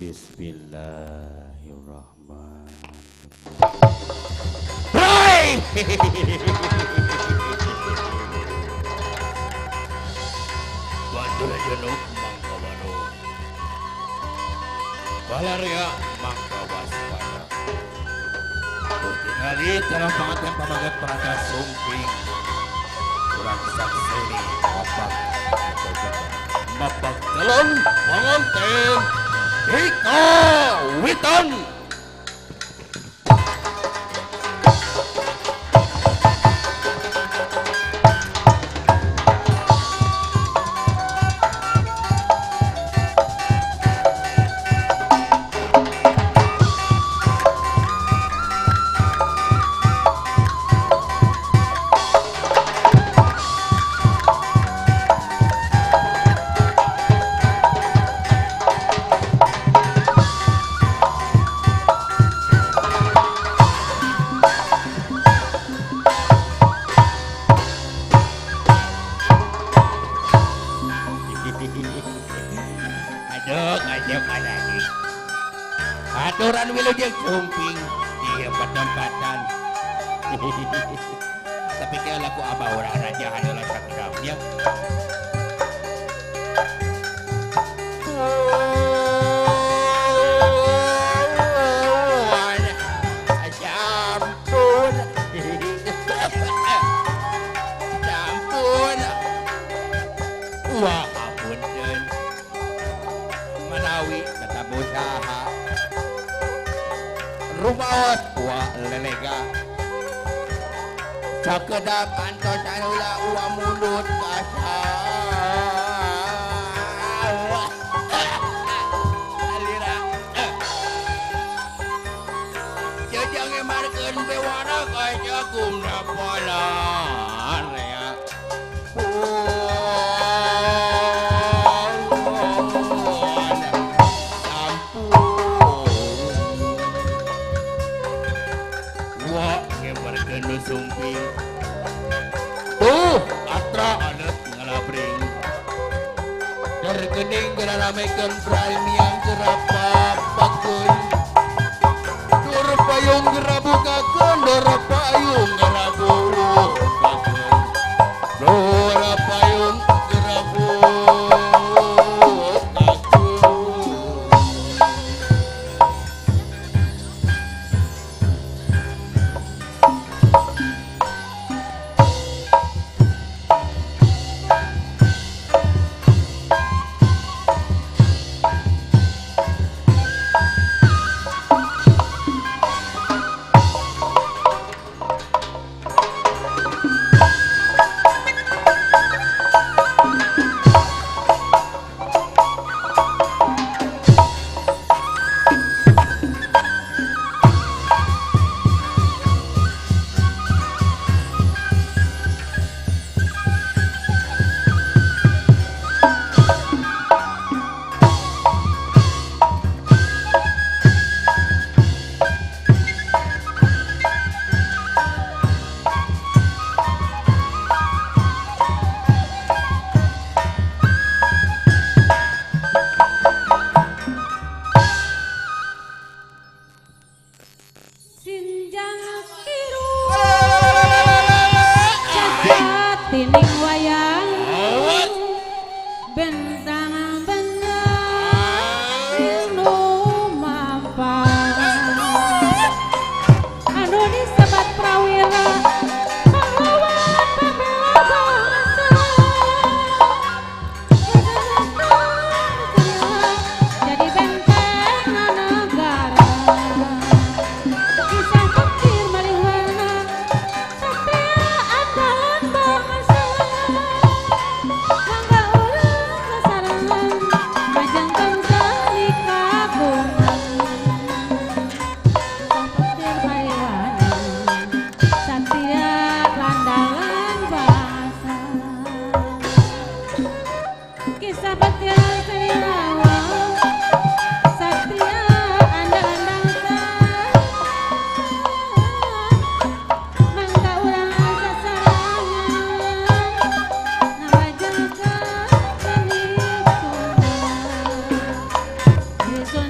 Bismillahirrahmanirrahim. Bandura jenuk mangka wano. Balaria mangka waspada. Tingali dalam pangaten pamagat perangkat sumping. Kurang sakseni mapak mapak calon pengantin Ika Witan. Aturan wilujeng sumping di petempatan. Tapi kalau laku abah orang raja adalah sakedap ya. Campur, campur. Wah, apunten. Manawi ketemu saha. Rumaos wa lelega sakedap antos anu uwa mulut kasar alira jajang emarkeun bewana kaca kumna pola area. Sumping tuh atra anet ngalabring terkening geramekeun pramiang gerapapakeun dur payung gerabukakeun dur payung gerabukakeun dur payung gerabukakeun.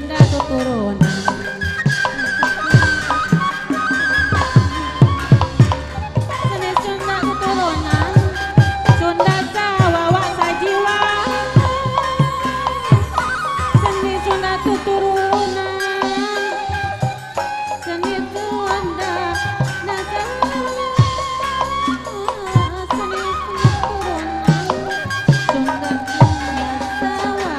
Sunda tuturunan. Seni Sunda tuturunan, Sunda sawawa sajiwa. Seni Sunda tuturunan, seni Sunda nasawa. Seni tuturunan, Sunda sawawa.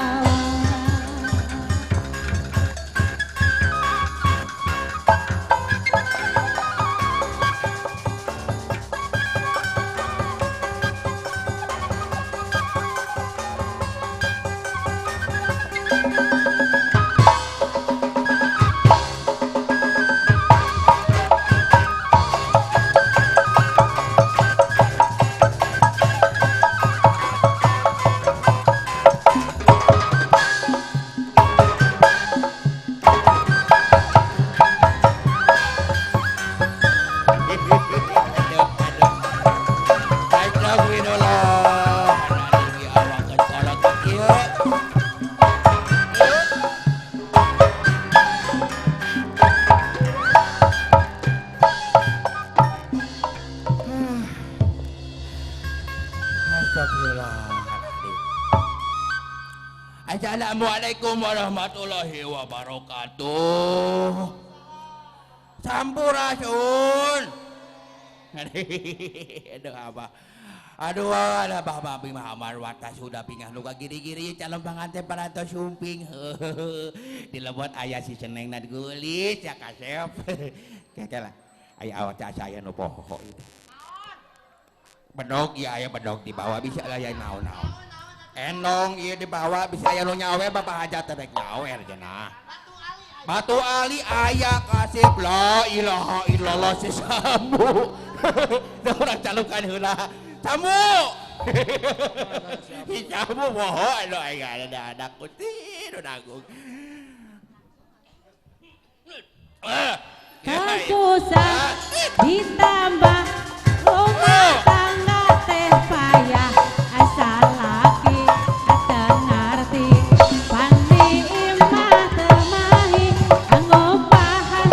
Aduh, aduh. Astagfirullah. Awak kecolok kieu. Astagfirullahaladzim. Assalamualaikum warahmatullahi wabarakatuh. Sampurasun. Aduh abah. Aduh ada bah abi mah amarwata sudah pingah luka giri-giri calon panganten parantos sumping. Dilebot aya si Seneng na gulis ya kasep. Keke lah. Aya awak asa aya nu poho. Bedog ieu aya bedog dibawa bisa lah aya naon-naon. Enong ieu dibawa bisa aya nu nyawer bapak hajat teh rek nyawer cenah. Batu Ali aya kasep la ilaha illallah si Sambu. Da urang calukan heula. Sambu. Si Sambu moho anu aing ada anak kutir nanggung. Susah ditambah rumah tangga teh payah asal laki teu ngarti pandi imah teu mahi angopahan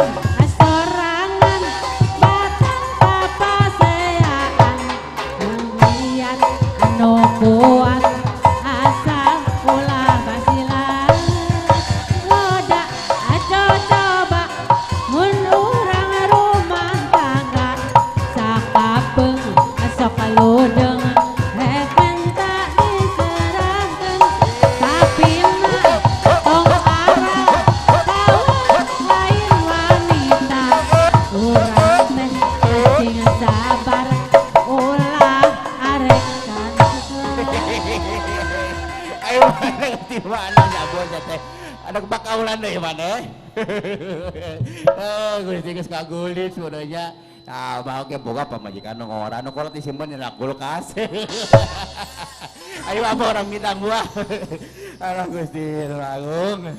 sorangan batang papaseaan niat anu kuat asal ulah basilan loda aco coba mun urang rumah tangga sakapeung sok ludeung rek minta diserahkeun tapi mah tong arah kawan lain wanita urang teh cing sabar ulah arek Ayo mana di mana jago teh. Ada bakaulan deh mana? Eh, gusti geus kagulit sebenarnya. Tah, bae ge boga pamajikan nu ngora nu kolot disimpen dina kulkas. Ayo apa orang minta gua. Aduh Gusti Agung.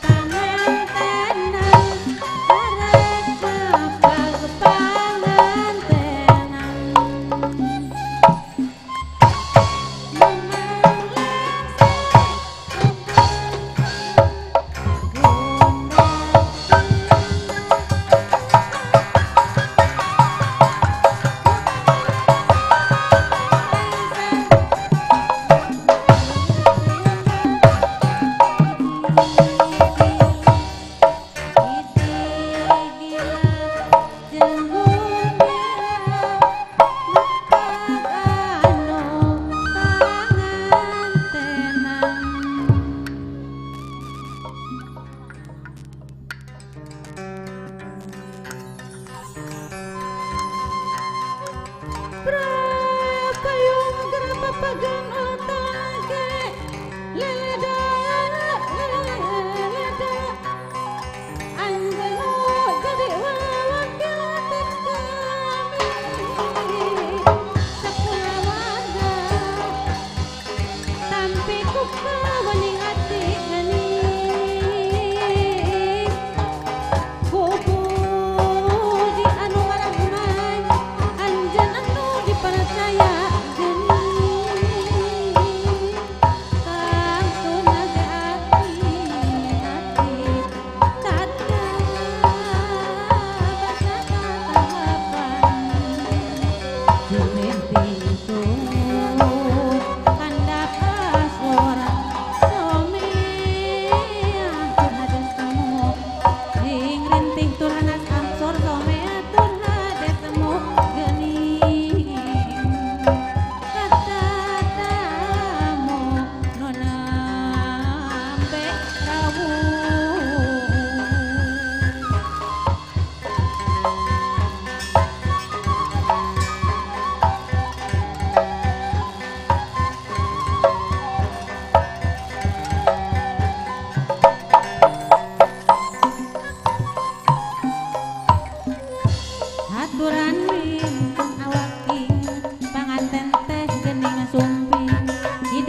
Pangantenan arek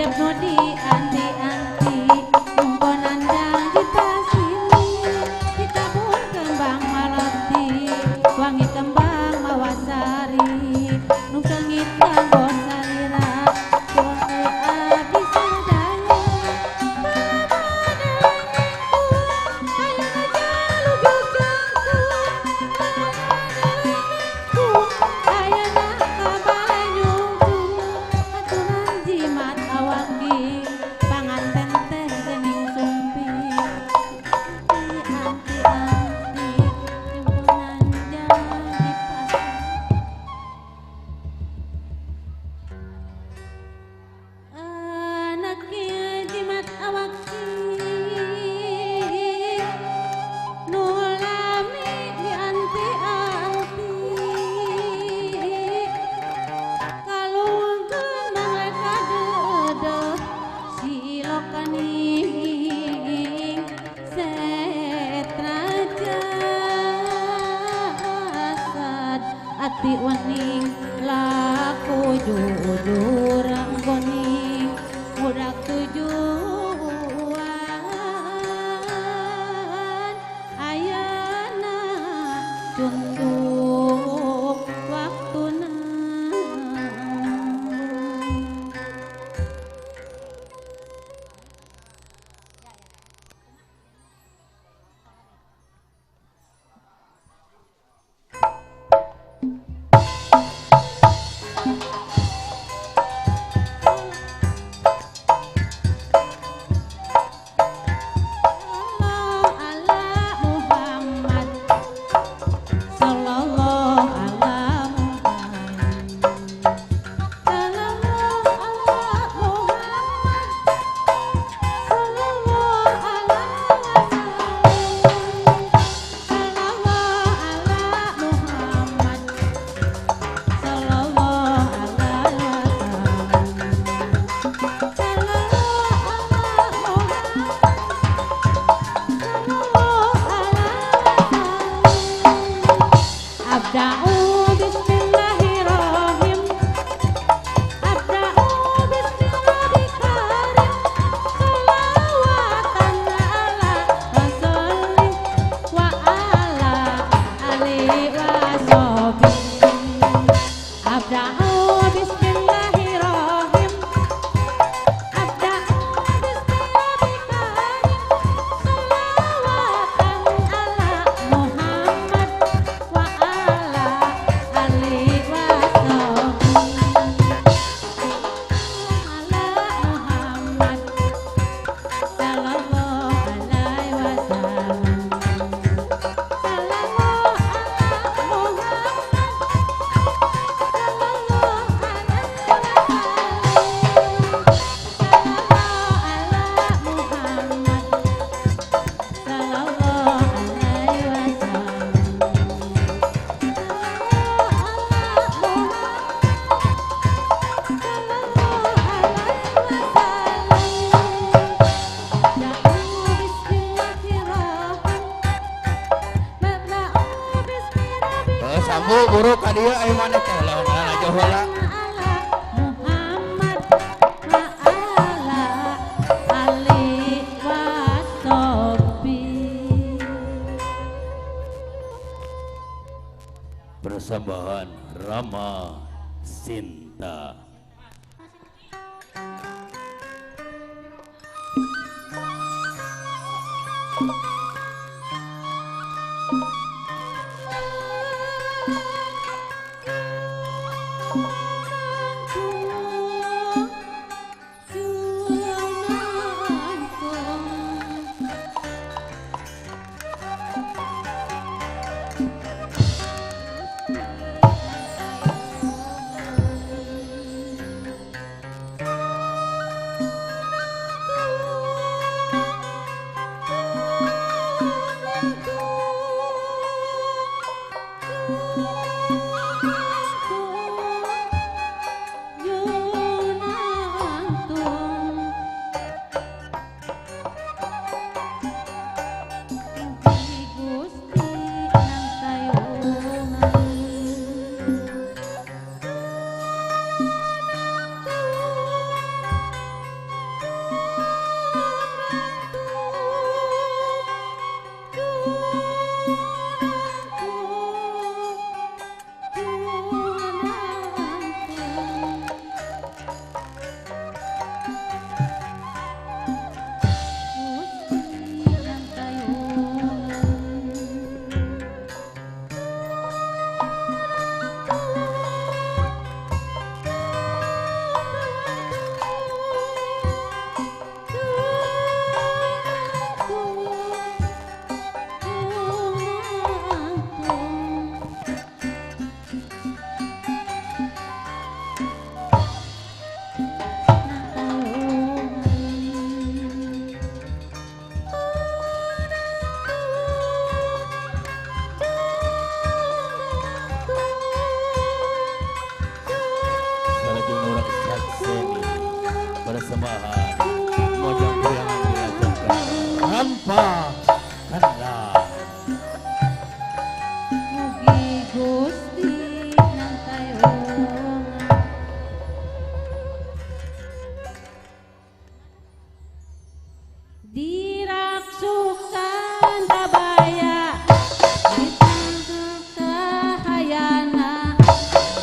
Resep nu dianti-anti mumpun nandang di sini ditabur kembang malati wangi kembang mawasari nu sengit kanggo salira kuwi abdi sadaya ayeuna jaluk jogjaku ayeuna kabanyungku aturan jimat awaki panganten teh geuning sumpi anti-anti nyemponan jadi pasar. Anak jimat awaki nu lami dianti-anti kalungkeun mangga kadeudeuh silokaning setra jasad ati wening laku jujur anggoning mudak tujuan ayana cunduk waktuna. Allah ala Muhammad sallallahu ala Muhammad sallallahu ala Muhammad sallallahu ala sallallahu ala Muhammad sallallahu ala sallallahu ala Muhammad. Abda'u bismillahirrahim Abda'u bismillahirrahim Salawatan ala rasulih wa ala alihi wa sahbihi. Abda'u bismillahirrahim Abda'u bismillahirrahim Salawatan ala Muhammad wa ala alihi wa sahbihi. Ala Muhammad sallallahu alaihi wasallam. Sallallahu ala Muhammad sallallahu alaihi wasallam. Sallallahu ala Muhammad sallallahu alaihi wasallam. Heuh sambu buru ka dieu aya maneh teh lawan lalajo heula. Muhammad wa ala ali wa sahbi. Persembahan Rama Sinta. Thank you. Salajeng urang sakseni persembahan Mojang Priangan diajarkan Rampa Kandang. Mugi Gusti nang tayungan. Diraksukan tabaya ditangkep kahayana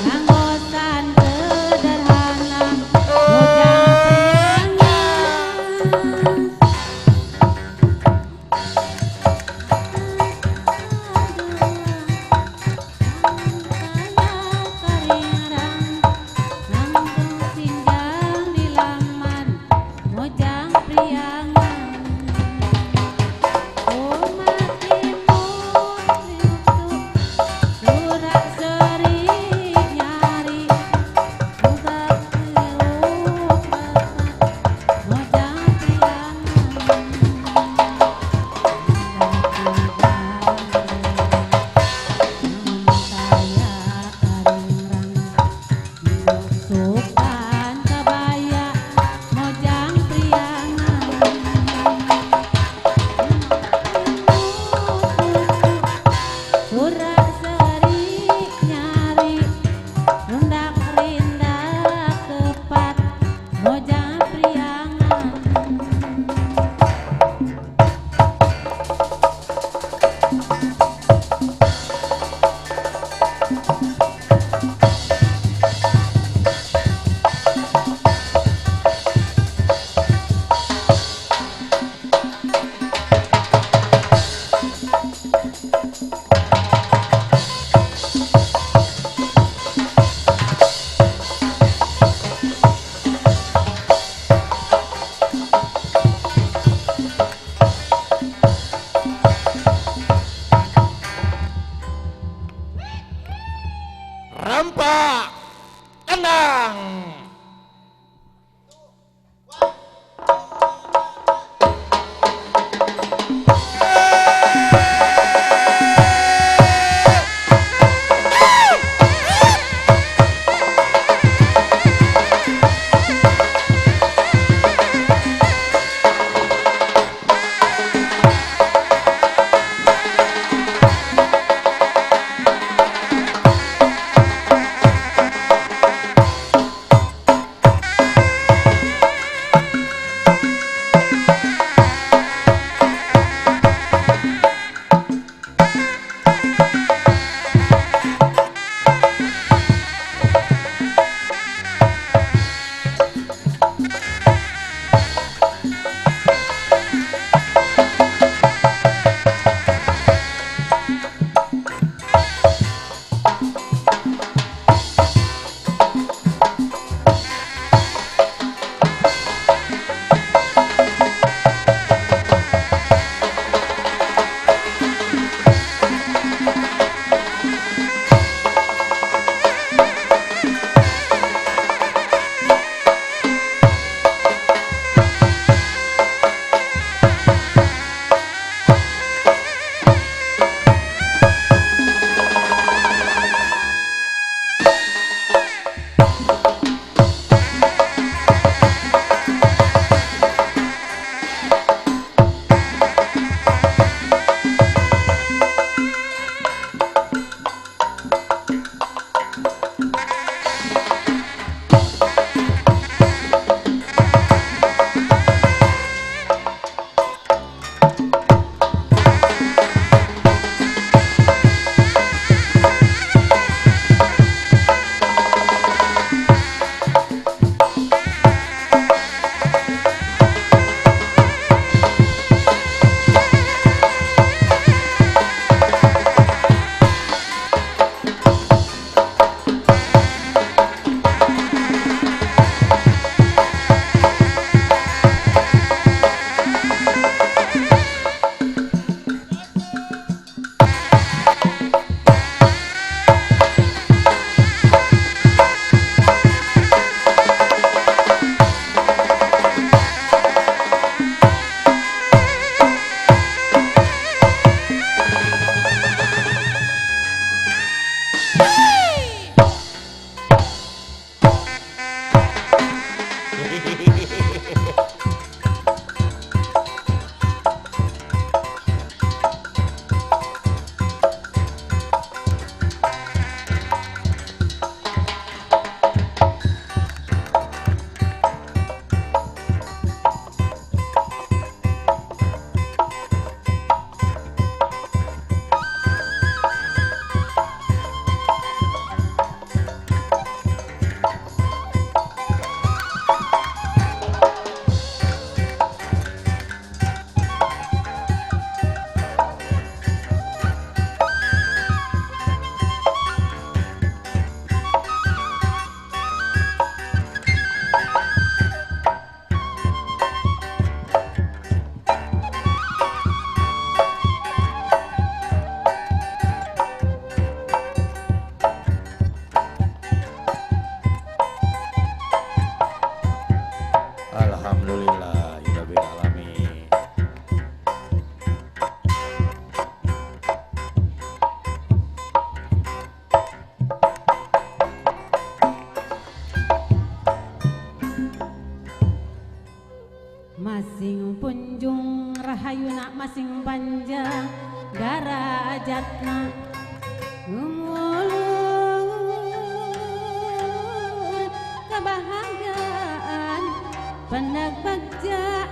nganggosan sederhana Mojang Priangan. Alhamdulillah rabbil alamin. Masing punjung rahayuna masing panjang darajatna ngulur kebahagiaan pendak bagja.